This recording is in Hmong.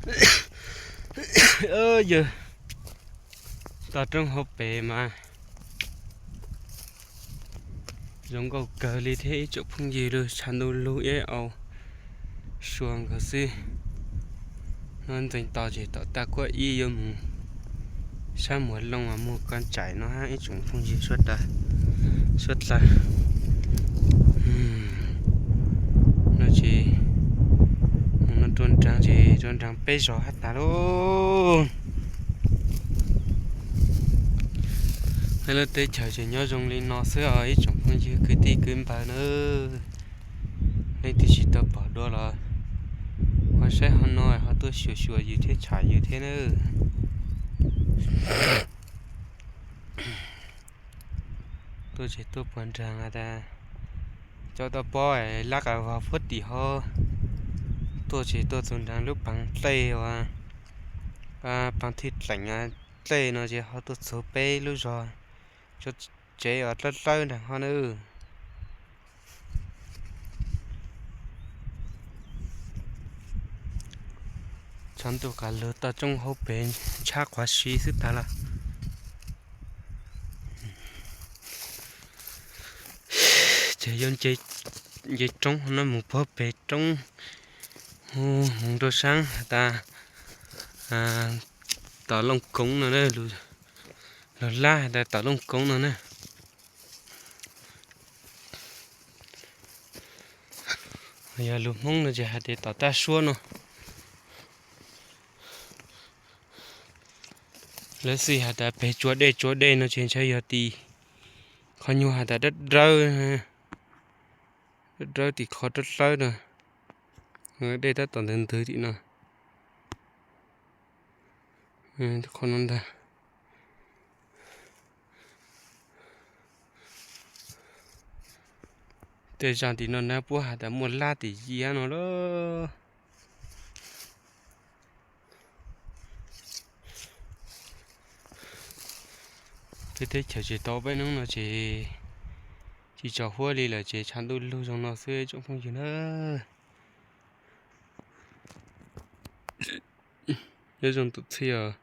Yawg, toj roob hauv pes mas zoo nkauj kawg li thiab ib tsoom phooj ywg, lub tshav ntuj lug ib au sua nkaus xwb. Hnub ntxeev tos ces tom tag kuaj ib yuav mus sab muag looj muag koj tsaim no hab ib tsoom phooj ywg suav dlawg. No ces mus no rua nraag ces rua nraag peb zos hab tas lauj. Lub teb chaws ces nyob zoo li no xwb os ib tsoom phooj ywg kwv tij kwv npawg na. Leej twg tsis tau pom dua los ho saib ho no ho tuaj xyuas xyuas yus thiab tsham yus thiab na. Tuaj ces tuaj puag nraag has tas cov toj pob lab qas vog puag tim ho, tuaj ces tuaj txug nraag lub paag dlej uas paag thwj dleem dlej no ces ho tuaj txug peb lub zog, cov tsev uas dlawb dlawb nraag ho na. Tshav ntuj qas lug toj roob hauv pes ntshab quav si xwb tas lawm. Ces yuav nce roob no mus puag pem roob, mus rau saab has tas tom Looj Koob no, lug lab has tas tom Looj Koob no na. Yog lus Hmoob no ces hais tias tom Taj Suab no. Lawv xij has tas peg tsua dej, tsua dej no ces ntshai yog tim qhov nyuag has tas dawb dawb, dawb dawb tim qhov dawb dawb no. Dej tab tom ntwg ntwg tim no. Qhov no ntag. Tej zag tim no na puab has tas muaj lab tim yiab no lawm. Peb teb chaws tsis tau peb hnub no ces tsis tsaus huab li lawm ces tshav ntuj lug zoo no xwb tsoom phooj ywg na. Nyob zoo tus txhij os.